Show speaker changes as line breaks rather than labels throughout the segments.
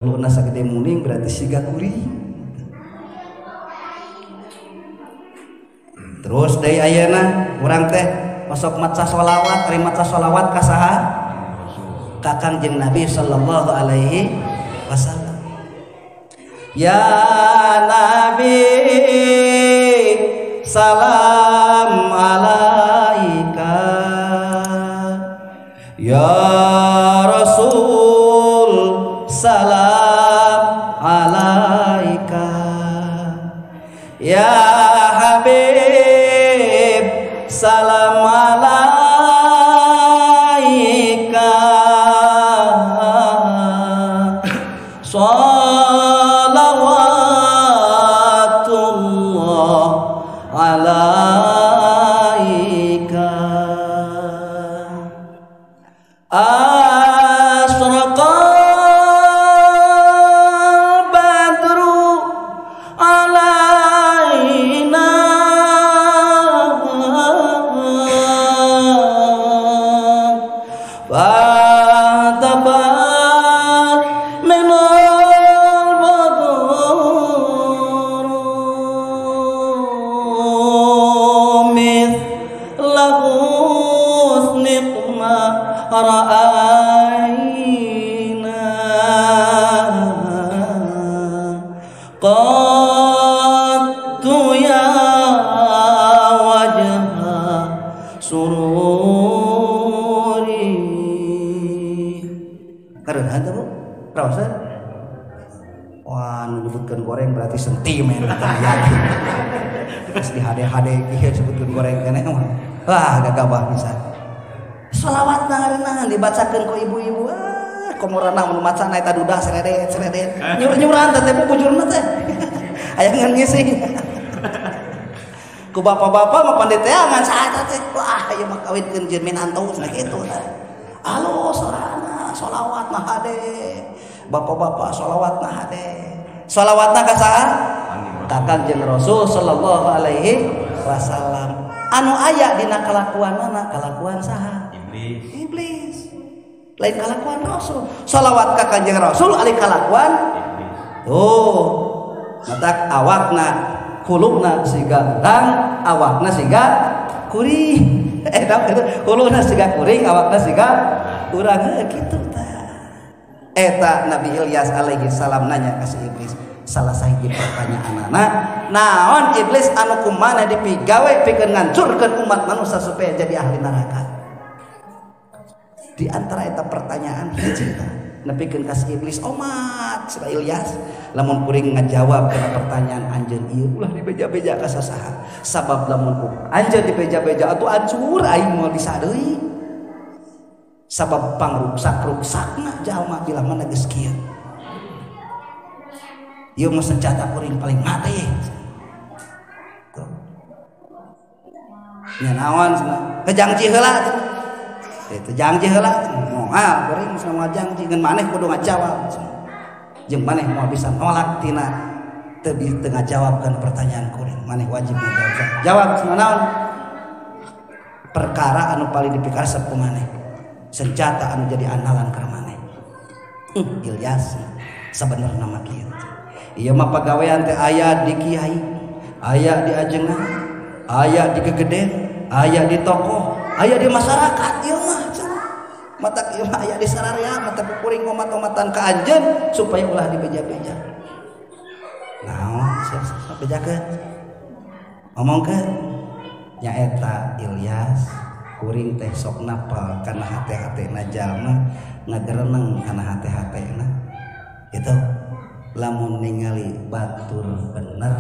Huluna sagede muning berarti siga kuring. Terus deui ayeuna urang teh osok maca sholawat, ari maca sholawat ka saha? Ka Kangjeng Nabi sallallahu alaihi wasallam. Ya Nabi salam alaika, ya Rasul salam alaika, ya Habib salam alaika, shalawatullah alaika. Asraqal badru alaina fatabat minal badru mithla husni ma ra'ayna qattu ya wajha sururi. Karena ada bu, rasa wah nyebutkan goreng berarti sentimen yakin. Terus di HD-HD kieu sebutkeun goreng keneh mah. Wah gagabah pisan. Sholawat ngareunah dibacakeun ku ibu-ibu. Ah, komorana mun macana eta dudah seredet seredet. Nyur-nyuran teh teh bujurna teh. Aya ngan ngising. Ku bapak-bapak mah panditeangan saat teh. Wah, ieu mah kawinkeun jeung minantu cenah kitu teh. Alus sorana sholawat nah hade. Bapak-bapak sholawat nah hade. Sholawatna ka saha? Ka Kangjeng Rasul sallallahu alaihi wasallam. Anu aya dina kalakuanana kalakuan saha? Iblis. Iblis. Lain kalakuan Rasul. Sholawat ka Kanjeng Rasul ari kalakuan iblis. Tuh. Matak awakna kulubna siga urang, awakna siga kuring. Eta kulubna siga kuring, awakna siga urang kitu tah. Eta Nabi Ilyas alaihi salam nanya ka si iblis. Salah sahiji pertanyaanana, naon iblis anu kumana dipigawe pikeun ngancurkeun umat manusia supaya jadi ahli neraka? Di antara eta pertanyaan hiji tah nepikeun ka si iblis omat si Ilyas lamun kuring ngajawab kana pertanyaan anjeun ieu ulah dibeja-beja ka sasaha, sabab lamun anjeun dibeja-beja atuh ancur aing moal bisa deui, sabab pangruksak-ruksakna jalma bila mana geus kieu. Ieu mah senjata kuring paling mati. Tuh. Nya naon cenah? Kejangji heula cenah. Teu jangji heula cenah. Moal kuring cenah moal jangji ngan maneh kudu ngajawab cenah. Jeung maneh moal bisa nolak tina teu ngajawabkeun pertanyaan kuring. Maneh wajib ngajawab. Jawab cenah naon? Perkara anu paling dipikaresep ku maneh. Senjata anu jadi andalan ka maneh. Ilyas sabenerna mah kieu. Ieu mah pagawean teh aya di kiai, aya di ajengan, aya di gegeden, aya di tokoh, aya di masyarakat ieu mah cenah. Matak ieu mah aya di sararea, mata kuring omat-omatan ka anjeun supaya ulah dibeja-beja. Naon sia bejakeun? Omongkeun nyaeta Ilyas kuring teh sok napal kana hate-hatena jalma ngagereneng kana hate-hatena. Itu lamun ningali batur bener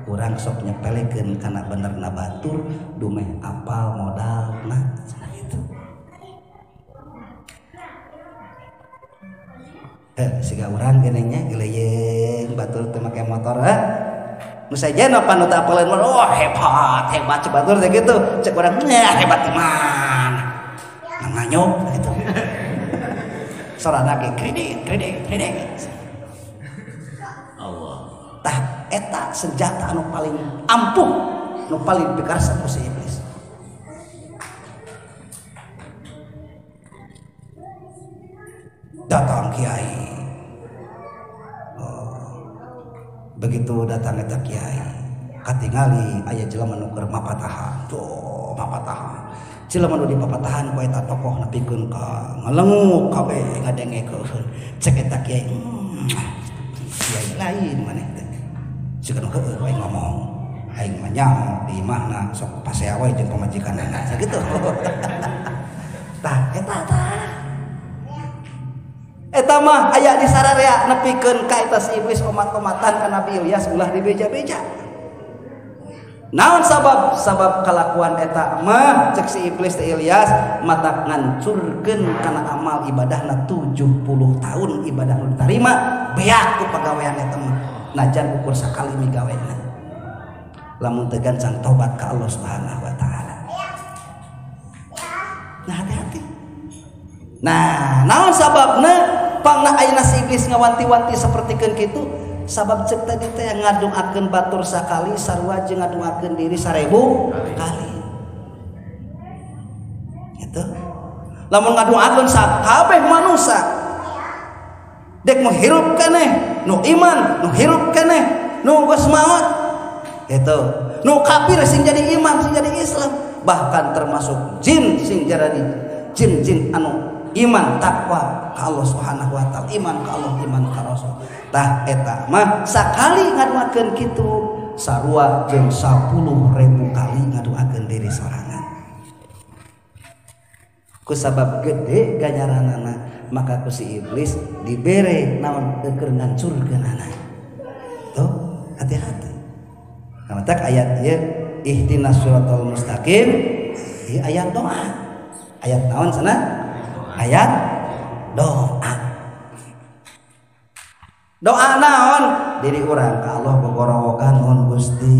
urang sok nyepelekeun kana benerna batur dumeh apal modalna cenah kitu. Siga urang geuning geleuyeung batur teu make motor heh. Nu sejen apa nu teu apaleun oh hebat hebat cek batur teh kitu. Cek urang hebat di mana? Nganyok kitu. Sorana ge kredit kredit kredit. Allah. Tah eta senjata anu paling ampuh, anu paling pikaresep ku si iblis. Datang kiai. Begitu datang eta kiai katingali aya jelema nu keur mapatahan. Tuh mapatahan. Jelema nu dipapatahan ku eta tokoh nepikeun ka ngalenguk kabeh ngadengekeun. Cek eta kiai, kiai lain maneh teh. Siga nu heueuh we ngomong. Aing mah nyaho di imahna sok pasea we jeung pamajikanana. Sakitu. Tah eta tah. Eta mah aya di sararea nepikeun ka eta si iblis omat-omatan ka Nabi Ilyas ulah dibeja-beja. Naon sabab? Sabab kalakuan eta mah cek si iblis teh Ilyas mata ngancurkeun kana amal ibadahna 70 tahun ibadah nu ditarima beak ku pagawean eta mah najan ukur sakali migawena. Lamun teu gancang tobat ka Allah Subhanahu wa taala. Nah hati-hati. Nah, naon sababna pangna ayeuna si iblis ngawanti-wanti sapertikeun kitu? Sabab cek tadi teh ngadoakeun batur sakali sarua jeung ngadoakeun diri 1000 kali. Gitu. Lamun ngadoakeun sakabeh manusia dek nu hirup keneh, nu iman, nu hirup keneh, nu geus maot. Gitu. Nu kafir sing jadi iman, sing jadi Islam, bahkan termasuk jin sing jadi jin-jin anu iman takwa ka Allah Subhanahu wa taala, iman ka Allah, iman ka Rasul. Tah eta mah sakali ngadoakeun kitu sarua jeung 10.000 kali ngadoakeun diri sorangan. Ku sabab gede ganjaranana maka ku si iblis dibere naon keur ngancurkeunana. Tuh, hati-hati. Nah, matak ayat ieu ihdinas siratal mustaqim ieu ayat doa. Ayat naon sana? Ayat doa. Doa naon? Diri urang ka Allah bogorowokan nuhun Gusti.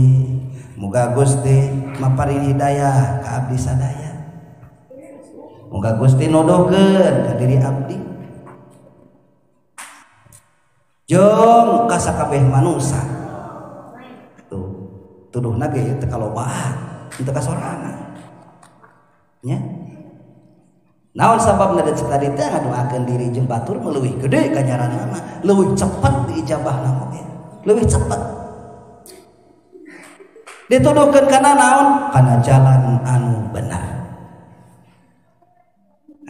Muga Gusti maparin hidayah ka abdi sadaya. Muga Gusti nuduhkeun ka diri abdi. Jeung ka sakabeh manusa. Tuh, tuduhna ge teu kalobaan, teu kasorangan. Nya. Naon sababna da cek tadi teh ngadoakeun diri jeung batur mah leuwih gede ganjaranana, leuwih cepet diijabahna oge. Leuwih cepet. Dituduhkeun kana naon? Kana jalan anu benar.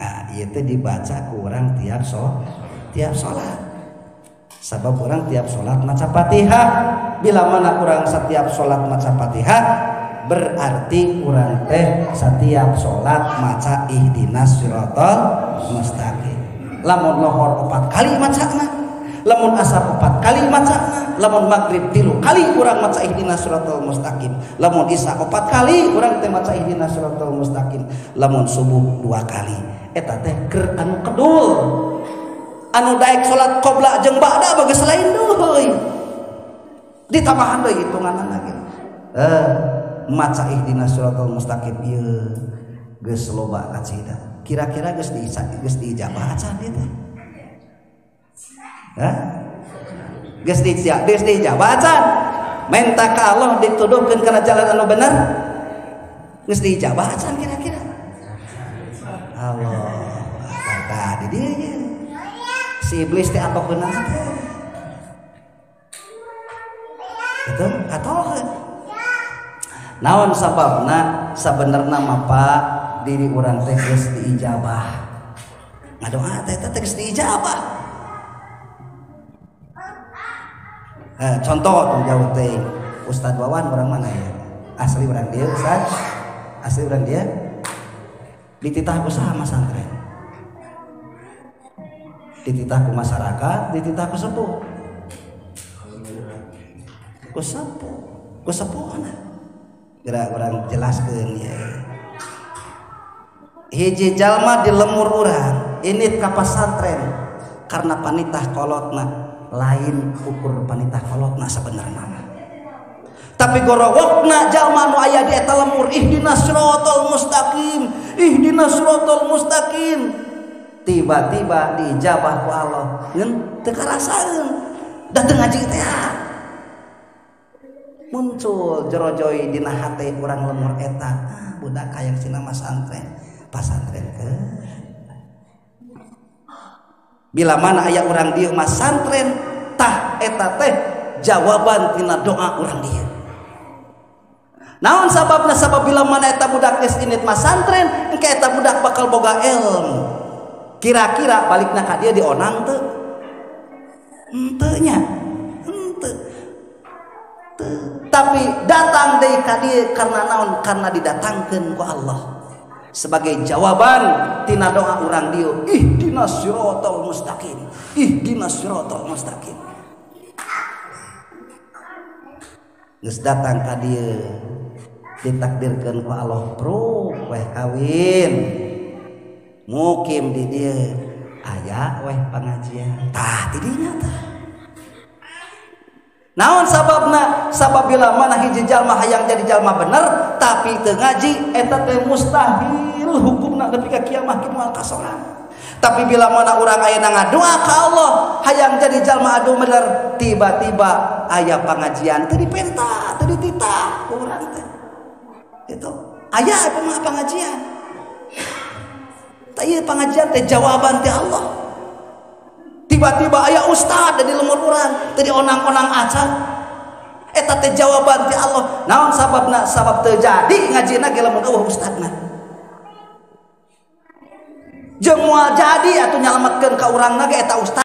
Nah, ieu teh dibaca ku urang tiap salat. Sabab urang tiap salat maca Fatihah. Bila mana urang setiap salat maca Fatihah, berarti urang teh setiap salat maca ihdinas siratal mustaqim. Lamun lohor 4 kali macana, lamun asar 4 kali macana, lamun maghrib 3 kali urang maca ihdinas siratal mustaqim, lamun isya 4 kali urang teh maca ihdinas siratal mustaqim, lamun subuh 2 kali. Eta teh keur anu kedul. Anu daek salat qobla jeung ba'da bagus lain deui. Ditambahan deui hitunganna ge. Maca ihdinas siratal mustaqim ieu geus loba kacida. Kira-kira geus diijabah acan ieu teh. Hah? Geus diijabah acan. Menta ka Allah dituduhkeun kana jalan anu bener. Geus diijabah acan kira-kira. Allah. Tah di dieu ye. Si iblis teh atokeunana teh. Itu atokeun. Naon sababna sabenerna mah Pak diri urang teh geus diijabah. Ngadoa teh teh geus diijabah. Contoh tong jauh teh Ustad Wawan orang mana ya? Asli urang dia Ustad. Asli urang dia. Dititah ku saha masantren? Dititah ku masyarakat, dititah ku sepuh. Ku sepuh, ku sepuhna. Gerak orang jelaskeun ya. Hiji jalma di lemur urang, ini ka pasantren karena panitah kolotna lain ukur panitah kolotna sebenarna. Tapi gorowokna jalma nu aya di eta lemur ihdinas siratal mustaqim, ihdinas siratal mustaqim. Tiba-tiba diijabah ku Allah. Ngan teu karasaeun. Da teu ngaji teh. Muncul jerojoi dina hate urang lemur eta. Ah, budak hayang cenah masantren. Pasantren ke. Bila mana aya urang dieu masantren tah eta teh Jawaban tina doa urang dieu. Naon sababna? Sabab bila mana eta budak geus indit masantren, engke eta budak bakal boga ilmu. Kira-kira balikna ka dia dionang teu? Henteu nya. Henteu. Tapi datang deui ka dieu karena naon? Karena didatangkeun ku Allah. Sebagai jawaban tina doa urang dieu, ihdinas siratal mustaqim. Ihdinas siratal mustaqim. Geus datang ka dieu ditakdirkeun ku Allah pruk weh kawin mukim di dieu aya weh pengajian tah tidinya tah. Naon sababna? Sabab bila mana hiji jalma hayang jadi jalma bener tapi teu ngaji eta teh mustahil hukumna nepi ka kiamah moal kasoran. Tapi bila mana urang ayeuna ngadoa ka Allah hayang jadi jalma anu bener, tiba-tiba aya pengajian teu dipenta teu dititah ku urang teh. Itu aya pengajian. Tah ieu pengajian teh jawaban ti Allah. Tiba-tiba aya ustad di lemur urang teu dionang-onang acan. Eta teh jawaban ti Allah. Naon sababna? Sabab teu jadi ngajina ge lamun eueuh ustadna. Jeung moal jadi atuh nyalametkeun ka urangna ge eta ustad.